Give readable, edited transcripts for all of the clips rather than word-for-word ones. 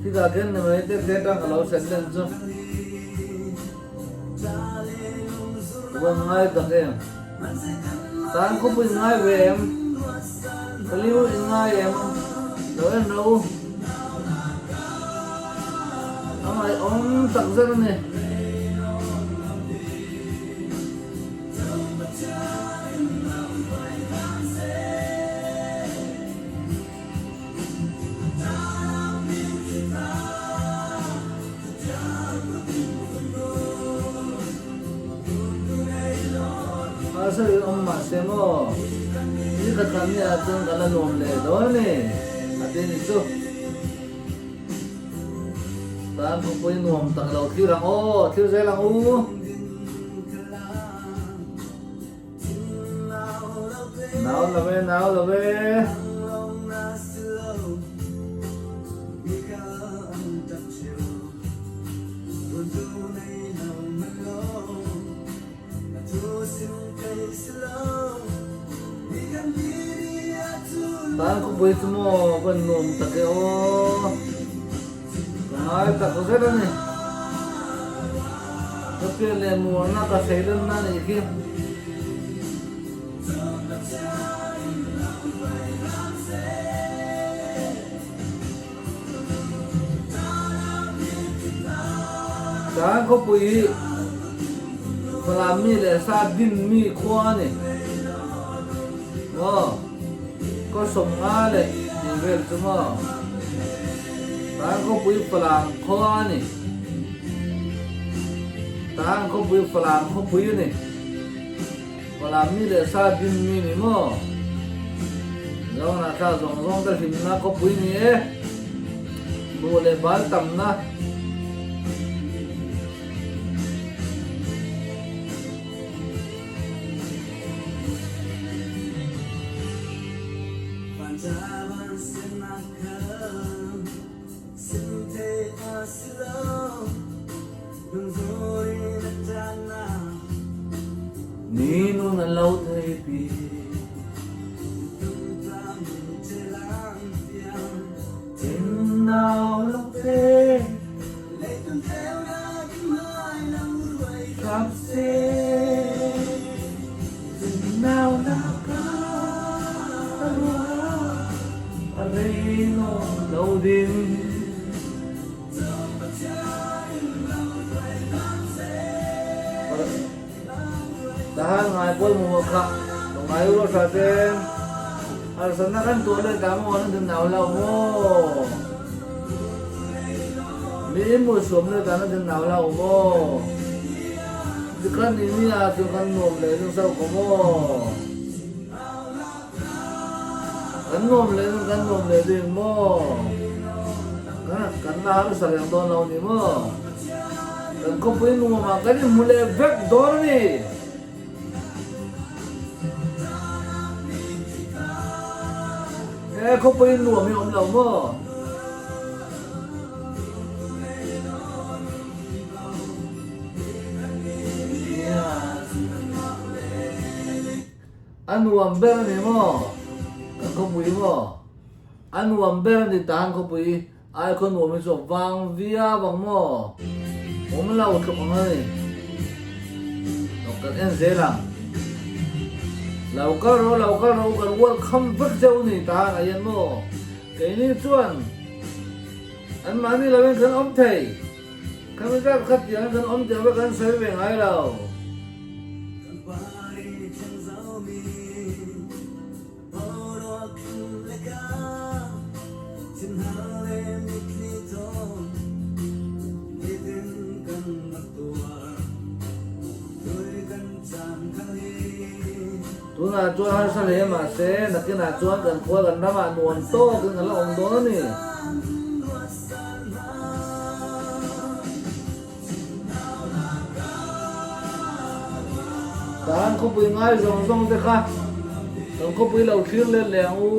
Khitah khian ni mai te te atang ka lo sen len chu. Ka van ngai tak em. Tan khawpui in ngai ve em? Ka liu in ngai em? Lo en rawh u. A ngaihawm tak zet a ni. Harsa in awm mah se maw? Ni ka than ni ah chuan ka la nuam leh dawn a ni, a ti ni chu. Tan khawpui nuam tak lo thlir ang aw, thlir zel ang u. Nau lo ve, nau lo ve. Tan khawpui chu maw ka nuam tak e aw. Ka ngai tak zet a ni. Ka pian leh muarna ka theilanna a nih khi. Tan khawpui hi Falam mi leh sa din mi khua a ni. Maw? Khaw 50 leh tih vel chu maw? Tan khawpui Falam khua a ni. Tan khawpui Falam khawpui a ni. Falam mi leh sa din mi ni maw? Zohna thla zawng zawng te hlimna khawpui ni e. Buh leh bal tamna. Ni nun an lo thei pi. Tin nau lo te. Kap se. Tin nau na ka rua. A rei nawn lo ding. Tahan ngai pawimawh kha ka ngai u rawh te. Harsatna kan tuah leh ta maw nan din nau lo maw? Mi in mui suam leh ta nan din nau lo maw? Tikhan ni ni ah cun kan nuam leh ding sau ko maw? Kan nuam leh ding kan nuam leh ding maw? Kan la harsa reng dawn lo ni maw? Kan khawpui nuam ah kan inhmu leh vek dawn a ni. He khawpui nuam hi awm lo maw? A nuam ber a ni maw? Kan khawpui maw? A nuam ber a ni tan khawpui ai khaw nuam hi chu a vang viau ang maw? Awm lo tluk ang a ni. Lo kan en zel ang. Lo kal rawh, lo kal rawh u kan welcome vek che u ni tahan ah hian maw? Keini chuan anmahni lovin kan awm thei. Khami zat kha tiang kan awm tiang vek an sawi ve ngai lo. Tunah chuan harsa hle mahse nakinah chuan kan khua kan ramah nuam tawkin kan la awm dawn a ni. Tan khawpui ngai zawng zawng te kha kan khawpui lo thlir let leh ang u.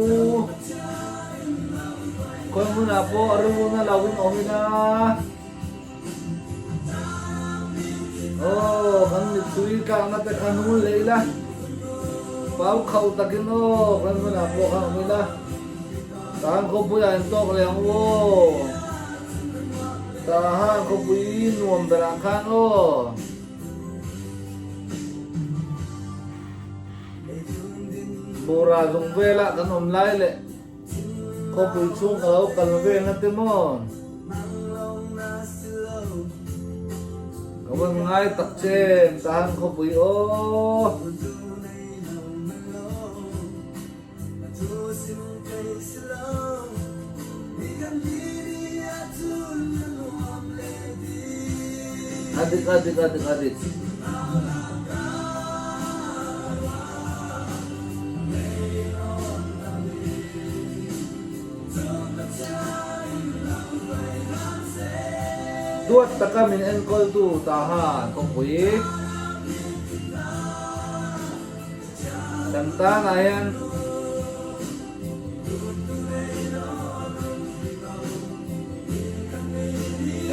Khawi hmunah pawh a rilru na lo in awm ila. Aw kan mittui tlakna te kha hnung leh ila. Pau khauh takin aw khawi hmunah pawh khan awm ila. Tan khawpuiah in tawk leh ang u aw. Tahan khawpui nuam berah khan aw. Bura zung velah kan awm lai leh khawpui chhung ka lo kal vel na te maw? Ka vawn ngai tak che Tahan khawpui aw. A dik a dik a dik a dik. Duat taka min enkawltu Tahan khawpui. Kan tanah hian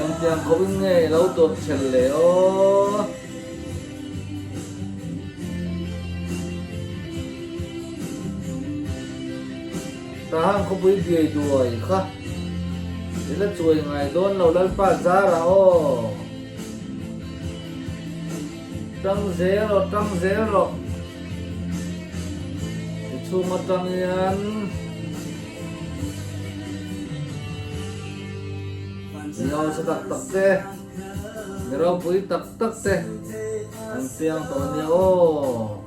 engtiang khawpin nge i lo tawrh chhel le aw? Tahan khawpui biai duai kha i la chuai ngai dawn lo Lalpa zarah aw. Tang zel rawh, tang zel rawh. I chhung atang hian mi hausa tak tak te, mi ropui tak tak te an piang tawh a nia aw.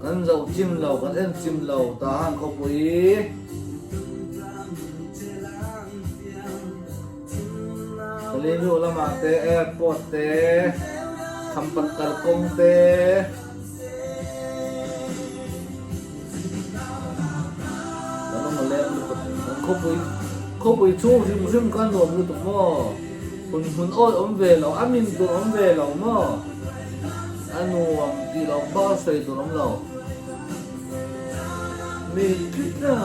Kan zoh chim lo, kan en chim lo Tahan khawpui. Pali lu lamah te airport te Khampat kalkawng te kan awm lem lutuk kan khawpui khawpui chhung hrim hrim kha nuam lutuk maw hun hmun awi awm ve lo a min tur awm ve lo maw a nuam tih loh bak a sawi tur awm lo mi tla.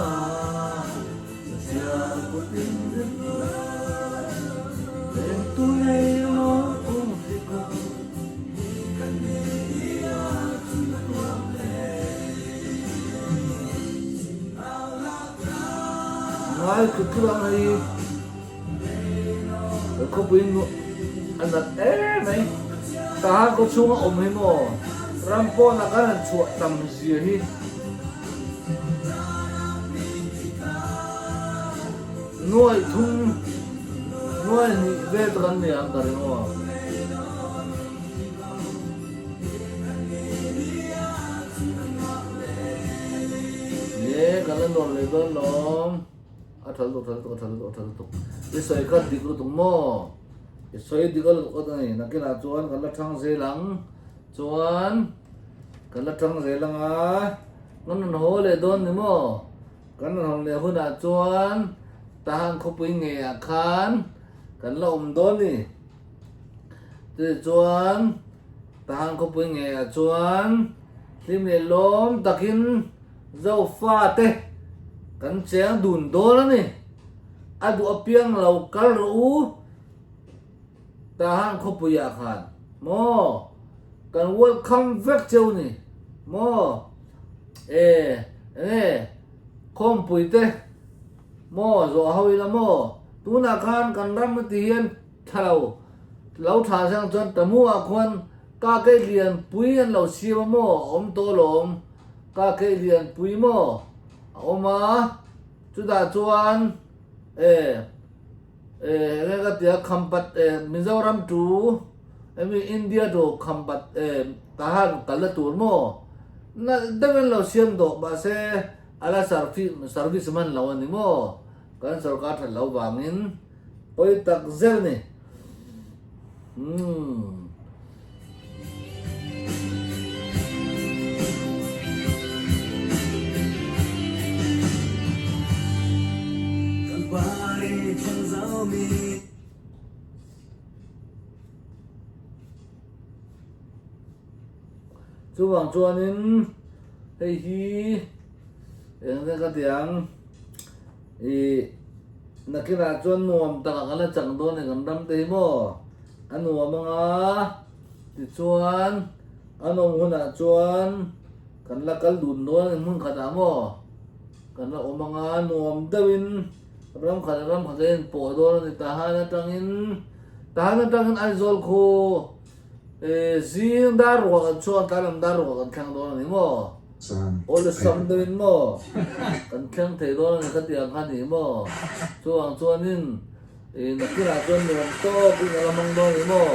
Ngai tlut tlut ang hei kan khawpui a nat em mai Tahan khaw chhunga awm hi maw ram pawnah khan han chhuah tam zia hi. Nuai thum, nuai hnih vel chu kan nei ang ka ring aw. Ni kan la nuam leh dawn lawm. A tha lutuk, a tha lutuk, a tha lutuk, a tha lutuk. I sawi kha dik lutuk maw? I sawi dik a lutuk a ni. Nakinah chuan kan la thang zel ang. Chuan kan la tang zel ang a, kan rawn haw leh dawn ni maw? Kan rawn haw leh hunah chuan Tahan khawpui ngeiah khan kan la awm dawn ni. Chutichuan Tahan khawpui ngeiah chuan hlim leh lawm takin Zofa te kan cheng dun dawn a ni. A duh apiang lo kal rawh u. Tahan khawpuiah khan maw kan welcome vek cheu ni maw e enge khawmpui te maw zawh ho ila maw tunah khan kan ram ti hian tha lo lo tha sang chuan tamu ah khuan ka kei lian pui an lo siam a maw a awm tawh alawm ka kei lian pui maw a awm a chutah chuan e. Enge ka tia Khampat Mizoram to emi India to Khampat Tahan kalna tur maw na deuhin lo siam dawh mahse ala service man lo a ni maw kan sorkar that lo vangin pawi tak zel ni umm. Chuvang chuanin hei hi eng nge ka ti ang ih nakinah chuan nuam takah kan la chang dawn e kan ram te hi maw a nuam anga tichuan a nawm hunah chuan kan la kal dun dawn a ni hmun khatah maw kan la awm anga nuam deuhin. Ram khat leh ram khat a inpawh dawn a ni. Tahan atangin Tahan atangin Aizawl khu zing dar ruah kan chhuak tlai lam dar ruah kan thleng dawn a ni maw? Awlsam deuhin maw kan thleng thei dawn a ni kha tiang kha a ni maw? Chuvang chuanin nakinah chuan nuam tawkin a la hmang dawn a ni maw?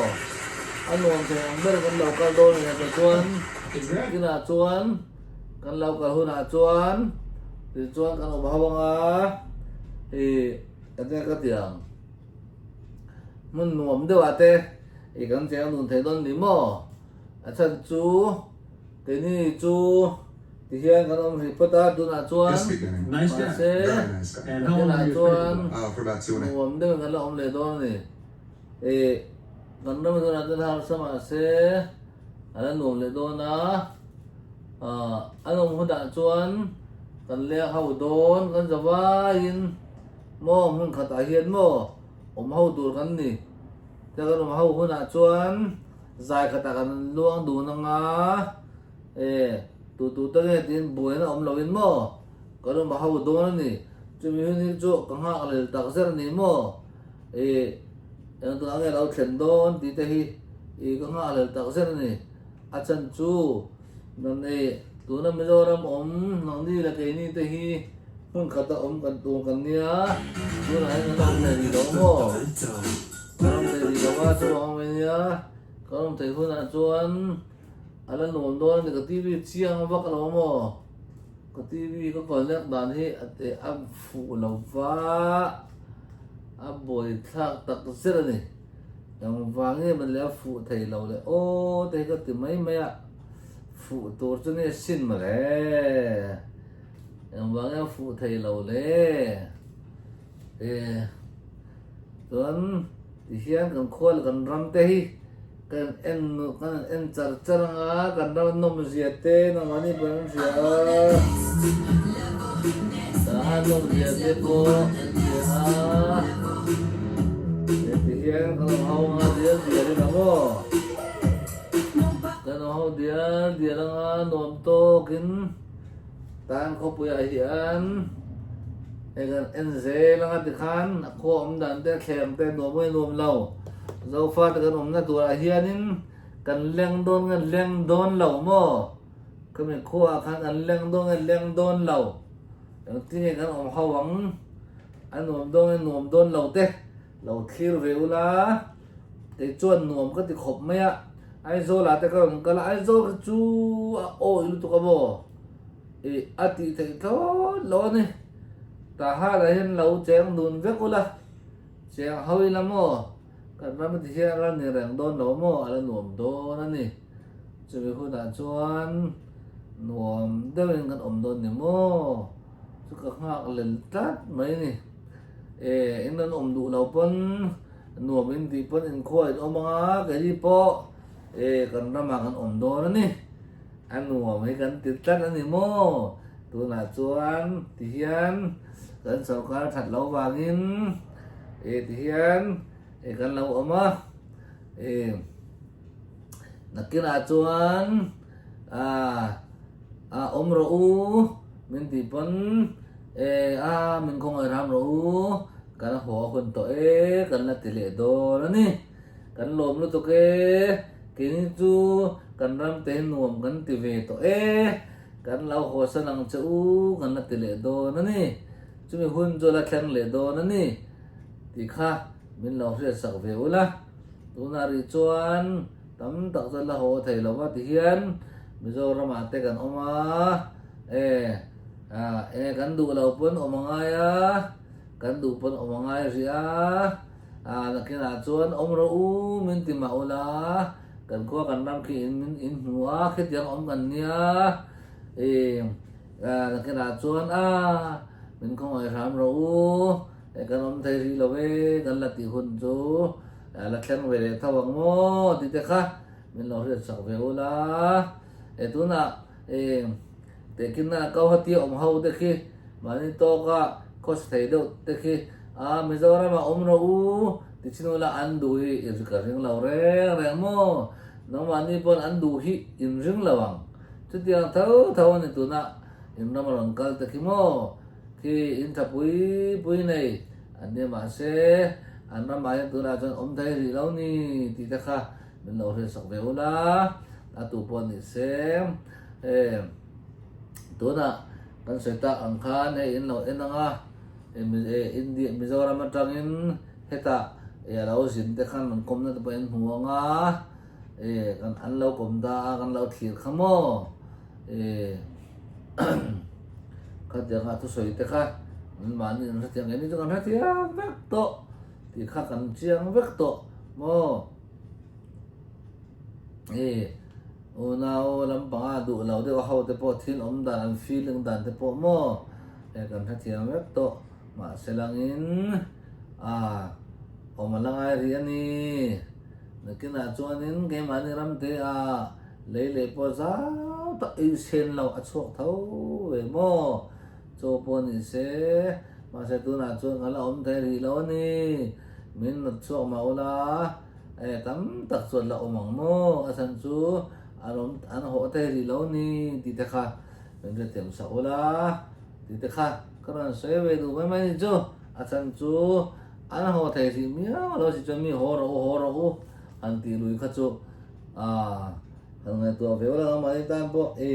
A nuam thei ang ber kan lo kal dawn a ni kha chuan nakinah chuan Kan lo kal hunah chuan tichuan kan awm ho anga ih enge ka ti ang hmun nuam deuh ah te ih kan cheng dun thei dawn ni maw a chhan chu keini chu tihian kan awm hrih phawt a tunah chuan mahse nakinah chuan nuam deuh in kan la awm leh dawn a ni ih kan ram tunah chuan harsa mahse a la nuam leh dawn a. Ahh an awm hunah chuan kan leng ho dawn kan za vaiin maw hmun khatah hian maw awm ho tur kan ni tia kan awm ho hunah chuan zai khatah kan luang dun anga e tu tu te nge tiin buaina awm loin maw kan awm ho dawn a ni chumi hun hi chu ka nghak lel tak zet a ni maw e engtikah nge lo thlen dawn tih te hi ih ka nghak lel tak zet a ni. A chan chu nan e, tuna Mizoram awm nangni leh keini te hi hmun khata awm kan tur kan nia, tunah hian kan awm thei rih lo maw? Kan awm thei rih lo a, chuvang awm mai nia, kan awm theih hunah chuan a la nuam dawn a ni, ka TV chiang vak lo maw? Ka TV ka connect dan hi a te a fuh lo va, a buaithlak tak zet a ni. Engvang nge mawni le a fuh thei lo le aw te hi ka ti mai mai a, fuh tur chu nge sin mawle, engvang nge a fuh thei lo le e chuan tihian kan khua leh kan ram te hi kan en kan en char char anga kan ram a nawm zia te nangmahni pawh an hria a, tah a nawm zia te pawh an hria a. Heti hian kan awm ho anga dial dial in ang aw. Kan awm ho dial dial anga nuam tawkin tan khawpuiah hian hei kan en zel anga tikhan a khua awm dan te a thleng te nuam nge nuam lo. Zofa te kan awmna turah hianin kan leng dawn nge leng dawn lo maw? Khami khuaah khan an leng dawn nge leng dawn lo? Engtin nge kan awm ho ang? A nuam dawn nge nuam dawn lo te lo thlir ve ula, kei chuan nuam ka ti khawp mai a, Aizawl ah te ka rawn kal a, Aizawl kha chu a awi lutuk a maw ih a tih theih thlawt lo a ni, Tahan ah hian lo cheng dun vek ula, cheng ho ila maw kan ram ti hian a la ni reng dawn lo maw a la nuam dawn a ni, chumi hunah chuan nuam deuhin kan awm dawn ni maw. Chu ka nghak lel tlat mai a ni. E, in an awm duh lo pawn nuam in tih pawn inkhua in awm anga keini pawh e kan ramah kan awm dawn a ni. A nuam hi kan ti tlat a ni maw? Tunah chuan tihian kan sorkar that lo vangin e tihian e kan lo awm a. E nakinah chuan ah A awm rawh u, min tih pawn e a min khawngaih ram rawh u, kan haw a hun tawh e, kan la ti leh dawn a ni. Kan lawm lutuk e, keini chu kan ram te hi nuam kan ti ve tawh e, kan lo haw san ang che u, kan la ti leh dawn a ni. Chumi hun chu a la thleng leh dawn a ni tih kha min lo hriatsak ve ula, tunah rih chuan Tam tak chu la haw thei lo va tihian Mizoram ah te kan awm a, e ah enge kan duh lo pawn awm a ngai a, kan duh pawn awm a ngai rih a, ah nakinah chuan awm rawh u min ti mah ula, kan khua kan ram khi in min in hmu a khitiang awm kan nia, e ah nakinah chuan a min khawngaih hram rawh u, e kan awm thei rih lo e kan la tih hun chu. A la thleng ve leh tho ang maw tih te kha min lo hriat sak ve ula. E tunah e tehkina Guwahati awm ho te khi mahni tawka khawsa thei deuh te khi a Mizoram ah awm rawh u ti chin ula an duh hi i ka ring lo reng reng maw nangmahni pawn an duh hi in ring lo ang chutiang tho tho a ni tunah in ram a rawn kal te khi maw. Khi in tha pui pui nei an nia mahse an ramah hian tunah chuan awm thei rih lo ni tih te kha min lo hriatsak ve ula, a tu pawh ni se. Hei tunah kan sawi tak ang khan hei in lo en ang a, India Mizoram atangin hetah a lo zin te khan an kawmna te pawh in hmu ang a, kan an lo kawm ta a kan lo thlir kha maw. Khatianga thusawi te kha mahni an hrethiam ngei ni chu kan hrethiam vek tawh tih kha kan chiang vek tawh maw. Hei unau lampanga duh lo deuh ho te pawh thil awm dan an feeling dan te pawh maw hei kan hrethiam vek tawh mahse langin a awm a la ngai rih a ni. Nakinah chuanin keimahni ramte ah Lei leh pawh zau tak ei sen lo a chhuak tho ve maw? Chaw pawh ni se, mahse tunah chuan ka la awm thei rih lo a ni. Min nawt chhuak mah ula, e tam tak chuan la awm ang maw? A chhan chu an awm an hawh thei rih lo ni tih te kha min hrethiam sak ula tih te kha ka rawn sawi ve duh mai mai ni chu. A chhan chu an haw thei rih miau lo si chuan mi haw rawh u haw rawh u han tih lui kha chu A kan ngaihtuah ve ula mahni tan pawh e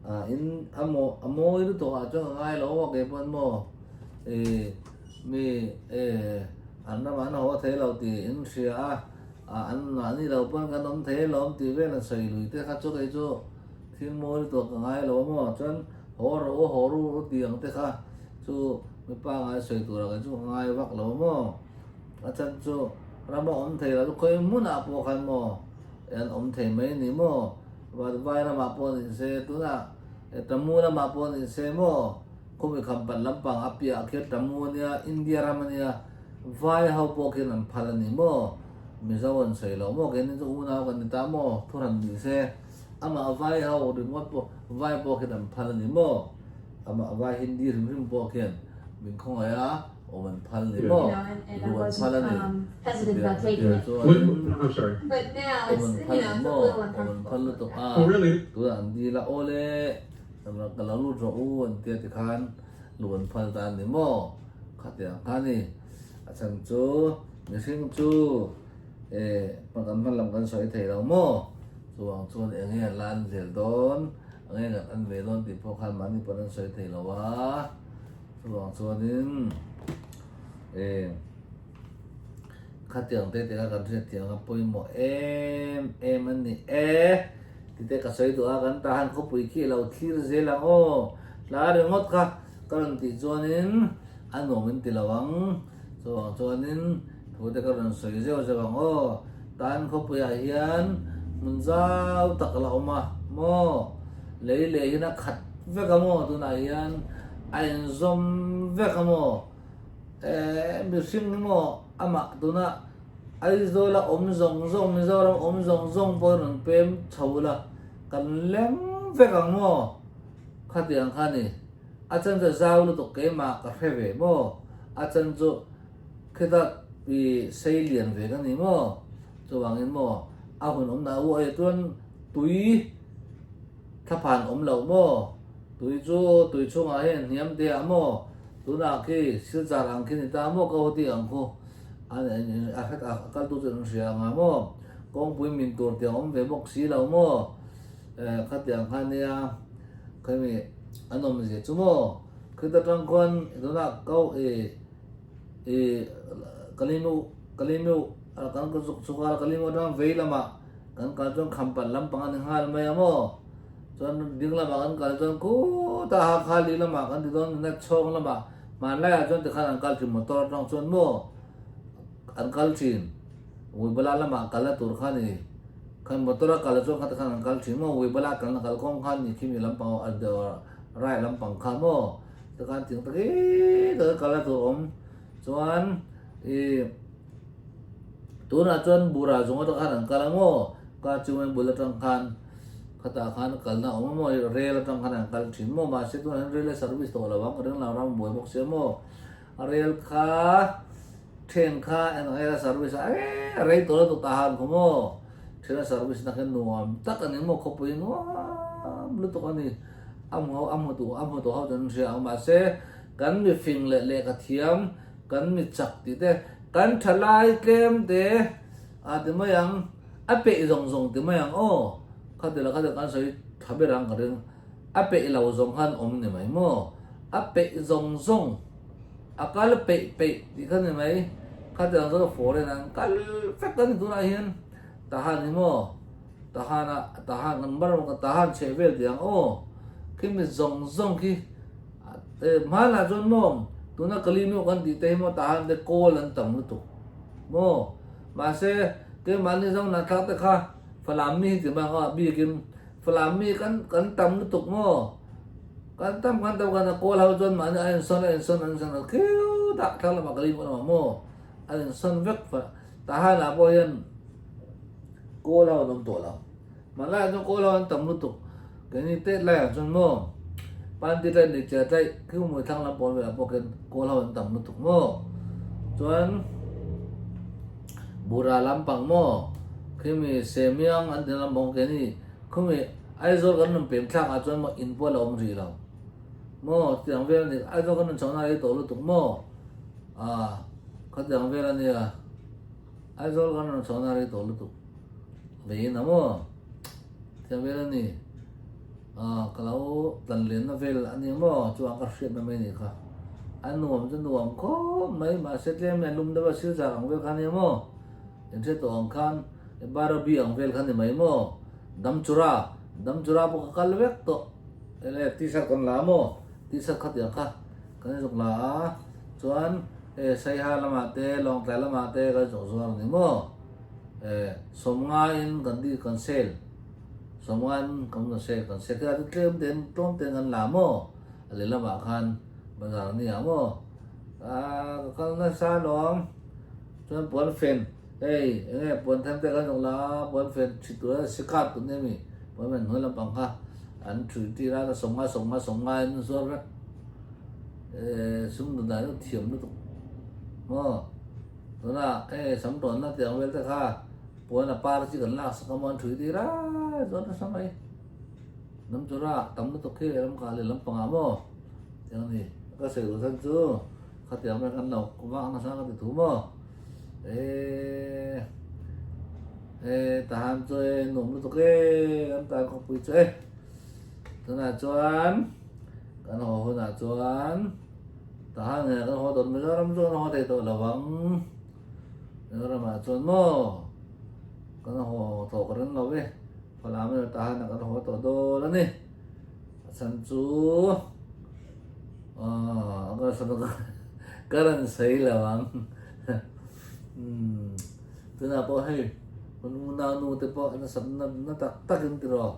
a in a maw a mawi lutuk ah chuan ka ngai lo a kei pawn maw e mi e an ramah an haw thei lo tih in hria a a an mahni lo pawn kan awm thei alawm tih vel an sawi lui te kha chu kei chu thil mawi lutuk ka ngai lo a maw chuan haw rawh u haw ru ru tih ang te kha chu mipa ngai sawi tur ah kei chu ka ngai vak lo a maw. A chhan chu rama awm thei lo chu khawi hmunah pawh khan maw an awm thei mai a ni maw? Vai ramah pawh ni se tunah Tamu lamah pawh ni se maw khawmi khampat lampang a piahah khian Tamu a nia India ram a nia vai ho pawh khian an phal a ni maw? Mizo an sawi lo maw keini chu unau kan ni ta maw? Thuhran ni se amah vai ho ringawt pawh vai pawh khian an phal a ni maw? Amah vai Hindi hrim hrim pawh khian min khawngaih a. Awm an phal ni maw? Duh an phal a ni. Chutiang chuanin awm an phal ni maw? Awm an phal lutuk a, tunah an dil a, Awle, ka lo lut rawh u an tia tikhan luh an phal ta a ni maw? Khatiang kha a ni. A chhan chu mihring chu eh kan hman lam kan sawi thei lo maw? Chuvang chuan eng nge an la an zel dawn, eng nge kan an ve dawn tih pawh khan mahni pawn an sawi thei lo a. Chuvang chuanin eh khatiang te te kha kan hriatthiam a pawimawh em em a ni e. Tite ka sawi duh a, kan tahan khawpui khi a lo thlir zel ang aw. Hla ringawt kha ka rawn tih chuanin a nuam in ti lo ang. Chuvang chuanin thu te ka rawn sawi zeuh zeuh ang aw. Tahan khawpuiah hian hmun zau tak a la awm a maw. Lei leh hian a khat vek a maw tunah hian a inzawm vek a maw eh mihring hi maw amah tuna Aizawla awm zawng zawng Mizoram awm zawng zawng pawh rawn pem chho ula kan leng vek ang maw khatiang kha ni a chan chu zau lutuk keimah ka hre ve maw a chan chu khita i sei lian ve ka ni maw chuvangin maw a hun awm dah u a chuan tui Thlaphan awm loh maw? Tui chu tui chhungah hian hniam te ah maw? Tunah khi silchar ang khi ni ta maw ka hawti ang khu a hret a kal tu chu an hria anga maw? Kawngpui min tur tiang awm ve bawk si lo maw? Eh khatiang kha nia khami an awm zia chu maw? Khita tang khuan tunah ko i i kalimu kalimu kan zuk chhuk a kalimu atang vei lamah Kan kal chuan khampat lampang a ni nghal mai a maw? Chuan ding lamah kan kal chuan khutah Hakha li lamah kan ti dawn nat chhawng lamah hmanlaiah chuan tikhan an kal thin motor atang chuan maw an kal thin Uibala lamah kal na tur kha ni khan motor a kal chuan kha tikhan an kal thin maw Uibala kal na kalkawng kha ni khimi lampang right lampang kha maw tikhan thing takin taka kal na tur awm chuan ih Tunah chuan Bura zawng atang khan an kal a maw? Ka Chiwen bul atang khan khatah khan kalna a awm a maw? Rail atang khan an kal thin maw? Mahse tunah hian rail a service tawh lo ang, ring lam ram buai bawk sia maw? A rail kha train kha eng ang rail a service a eh rei tawh lutuk tah han khaw maw? Train a service na kha nuam tak a ni maw? Khawpui nuam lutuk a ni. A hmu ho, a hmu duh, a hmu duh ho chuan an hria ang. Mahse, kan mi fing leh lehkha thiam, kan mi chak tih te, kan thalai tlem te a ti mai ang, a peih zawng zawng ti mai ang aw. Khati la khati kan sawi tha ber ang ka ring. A peih lo zawng khan awm ni mai maw? A peih zawng zawng, a kal peih peih tih kha ni mai. Khati ang zawng foreign an kal vek a ni tunah hian. Tahan hi maw? Tahan ah, Tahan kan bar ka Tahan chheh vel tih ang aw. Khi mi zawng zawng khi hmanah chuan maw tuna Kalimiu kan tih te hi maw Tahan te kawl an tam lutuk maw. Mahse keimahni zawng thlak te kha Falam mi hi ti mai ang aw a bikin Falam mi kan kan tam lutuk maw? Kan tam kan tam kan a kawl ho chuan mahni a insawn a insawn a insawn a khiu dah thlang lamah ka lim lamah maw a insawn vek fa tahan ah pawh hian kawl ho an awm tawh lo. Hmanlai ah chuan kawl ho an tam lutuk keini tet lai ah chuan maw panti tlai ni chia tlai khiu mui thlang lam pawn velah pawh khian kawl ho an tam lutuk maw chuan Bura lampang maw? Khimi Semiang an ti lampang keini khumi Aizawl kan rawn pem thlak ah chuan maw in pawh a la awm rih lo maw chutiang vel a ni Aizawl kan rawn chhoh na rei tawh lutuk maw ah khatiang vel a nia Aizawl kan rawn chhoh na rei tawh lutuk veiin a maw chutiang vel a ni ah ka lo tlan lian na vel a ni maw chuan ka hriat na mai a nih kha a nuam chu nuam khawp mai mahse tlem hian lum deuh a silchar ang vel kha a nia maw in hre tawh ang khan Barabi ang vel kha a ni mai maw Damchura Damchura pawh ka kal vek tawh ele t-shirt kan la maw t-shirt kha tiang kha kan zuk la a chuan hei Saiha lamah te Lawngtlai lamah te kan zawh zuar a ni maw eh sawmnga in kan di kan sale. Sawmngan kan rawn sel kan sel kha chu tlem ten tlawm ten kan la maw a leh lamah khan bazar a nia maw ah ka kal nasa alawm chuan puan fen hei eng nge puan them te kan zawk la puan fen thi tur a sikat tur nia mi puan fen hnuai lampang kha an thui tir a sawmnga sawmnga sawmnga in an zuar vek eh sum duh dan chu thiam lutuk maw tunah hei sam tawnna tih ang vel te kha. Puan a par chi kan lak sak a maw an thui tir a chuan nasa mai hnam chu rak tam lutuk khi ram kah leh lampangah maw tiang a ni ka sawi duh chhan chu khatiang mai kan lo vak nasa ka ti thu maw eee e tahan chu e nuam lutuk e kan tan khawpui chu e tunah chuan kan haw hunah chuan tahan nge kan haw dawn Mizoram chu kan haw thei tawh lo ang. Mizoramah chuan maw kan haw tawh ka ring lo e, Falam erawh tahan ah kan haw tawh dawn a ni. A chhan chu aw ka ka rawn sawi lo ang. Umm tunah pawh hei kan unau nu te pawh nasat na tak tak in tiraw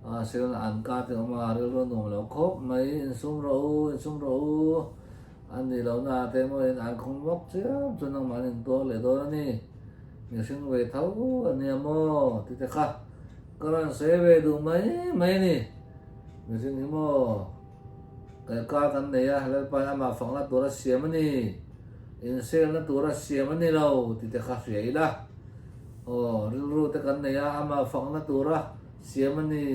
a silna an ka te awm a rilru nuam lo khawp mai insum rawh u insum rawh u. A nih lohna ah te mawiin an khawng vak chiam chu nangmah an intuar leh dawn a ni. Mihring ve tho a nia maw ti te kha ka rawn sawi ve duh mai mai a ni. Mihring hi maw kalkar kan nei a, Lalpain amah fakna tura siam a ni, inselna tura siam a ni lo ti te kha hria ila. Aw, rilru te kan nei a, amah fakna tura siam a ni.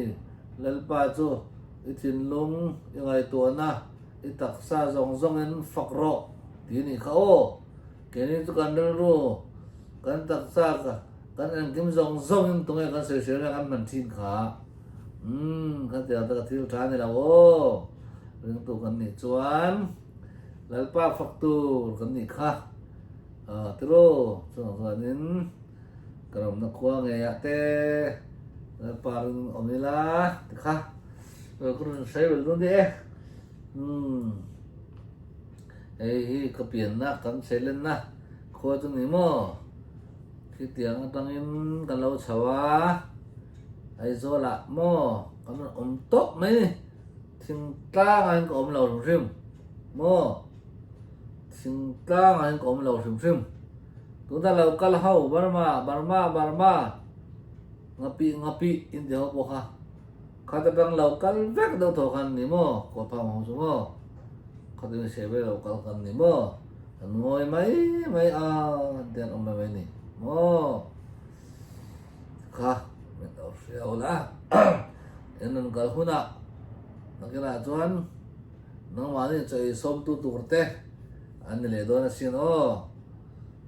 Lalpa chu i thinlung i ngaihtuahna. I taksa zawng zawngin fak rawh tih a nih kha aw. Keini chu kan rilru, kan taksa, kan engkim zawng zawngin tunge kan sawisel nge kan hman thin kha. Umm, khatiang te ka thil tha a ni lo aw. Ringtu kan nih chuan Lalpa fak tur kan nih kha. Ah, tiraw, chuvang chuanin ka ramna khua ngeiah te Lalpa ring awm ila ti kha. Ka rawn sawi belh dawn e. Umm hei hi ka pianna kan seilenna khua chu ni maw? Khitiang atangin kan lo chho a, Aizawl ah maw kan rawn awm tawp mai ni. Thingtlang ah hian ka awm lo hrim hrim maw? Thingtlang ah hian ka awm lo hrim hrim. Tuna lo kal ho Burma Burma Burma ngapih ngapih in ti ho pawh kha. Khat atang lo kal vek deuh thaw khan ni maw? Kua phang ho chu maw? Khat in hre ve lo kal khan ni maw? An ngawi mai mai a te an awm mai mai ni maw? Kha min lo hria ula en rawn kal hunah. Nakinah chuan nangmahni chaw ei sawmtu tur te an ni leh dawn asin aw.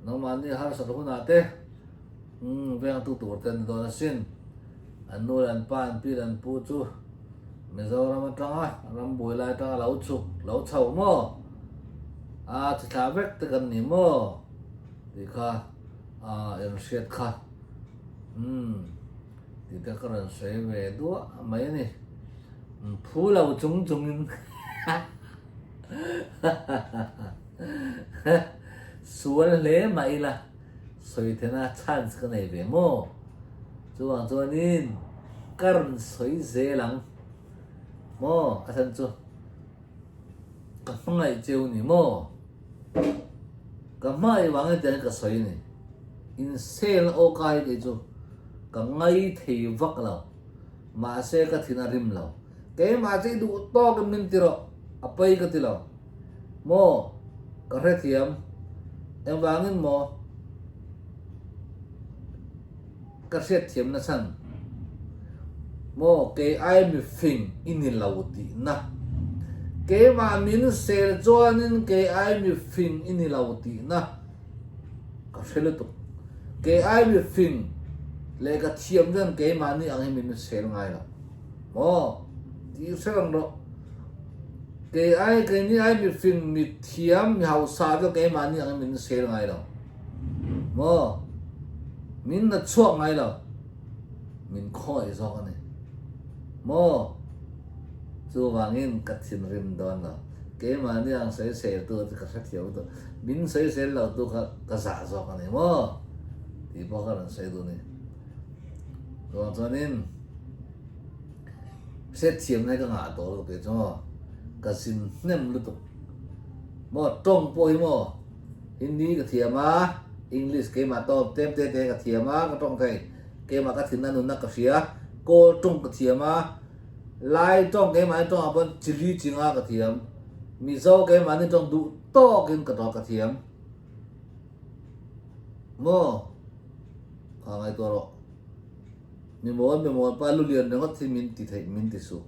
Nangmahni harsat hunah te vengtu tur te an ni dawn asin. An nu leh an pa, an pi leh an pu chu Mizoram atanga ram buai lai atanga lo chhuk, lo chho maw? A chi thlah vek te kan ni maw? Tih kha a inhriat kha. Umm tih te ka rawn sawi ve duah mai a ni. Phu lo chung chungin sual hle mah ila sawi theihna chance ka nei ve maw? Chuvang chuanin ka rawn sawi zel ang maw? A chhan chu ka hmangaih cheu ni maw? Ka hmangaih vang hetiang hi ka sawi a ni. Insel aw ka hi kei chu ka ngai thei vak lo. Mahse ka thin a rim lo. Keimah chu i duh tawk in min ti rawh, a pawi ka ti lo. Maw? Ka hrethiam. Engvangin maw? Ka hriatthiam na chhan. Maw kei ai mi fing i ni lo tihna. Keimah min sel chuanin kei ai mi fing i ni lo tihna ka hre lutuk. Kei ai mi fing leh ka thiam chuan keimahni ang hi min sel ngai lo. Maw tih hre reng rawh. Kei ai keini ai mi fing mi thiam mi hausa chuan keimahni ang hi min sel ngai lo. Maw? Min na chhuak ngai lo. Min khawi zawk a ni. Maw? Chuvangin ka thinrim dawn lo. Keimahni ang sawisel tu chu ka hrethiam lutuk. Min sawisel lo tu kha ka zah zawk a ni maw? Tih pawh ka rawn sawi duh a ni. Chuvang chuanin hriatthiamna hi ka ngah tawh lutuk tih chu maw? Ka zin hnem lutuk. Maw? Tawng pawh hi maw? Hindi ka thiam a, English keimah tawp tlem te te ka thiam a, ka tawng thei. Keimah ka thinna nunna ka hria. Kawl tawng ka thiam a, Lai tawng keimahni tawngah pawn chili chinga ka thiam. Mizo keimahni tawng duh tawkin ka tawng ka thiam. Maw? Kha ngaihtuah rawh. Mi mawl mi mawl pa lulian ringawt hi min ti theih min ti suh.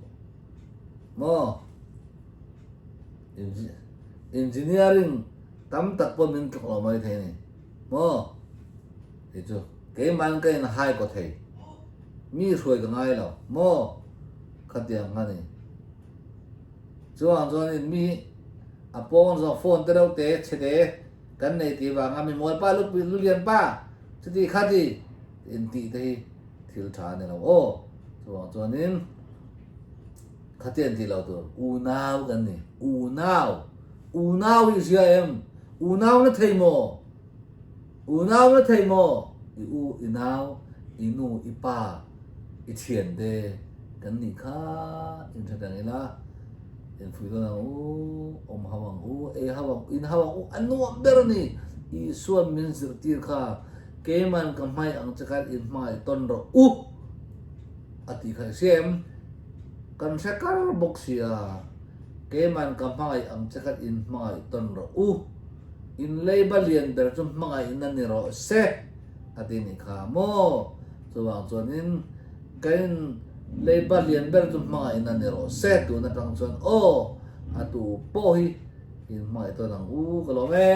Maw? Engineering tam tak pawh min tluk lo mai thei a ni maw? Tih chu keimahn ka in hai kaw thei. Mi hruai ka ngai lo maw? Khatiang kha ni. Chuang chuanin mi a pawn zawng phone te reuh te chhe te kan nei tih vanga mi mual pa lu lian pa chuti khati intih te hi thil tha a ni lo aw. Chuvang chuanin. Khatian tih lo tur unau kan ni. Unau. Unau hi hria em? Unau na thei maw? Unau na thei maw? I u, i nau, i nu, i pa, i thian te kan nih kha inhre reng ila, infuih dawn ang u, awm ho ang u, ei ho ang u, in ho ang u, a nuam ber a ni. Isuan min zirtir kha keiman ka hmaih ang che khan inhmangaih tawn rawh u a tih kha i hria em? Kan hre kar bawk sia, keiman ka hmangaih ang che khan in hmangaih tawn rawh u. In leiba lian ber chu hmangaihna ni rawh se, a ti nih kha maw? Chuvang chuanin ka in leiba lian ber chu hmangaihna ni rawh se tun atang chuan aw, a tu pawh hi in hmangaih tawn ang u ka lawm e.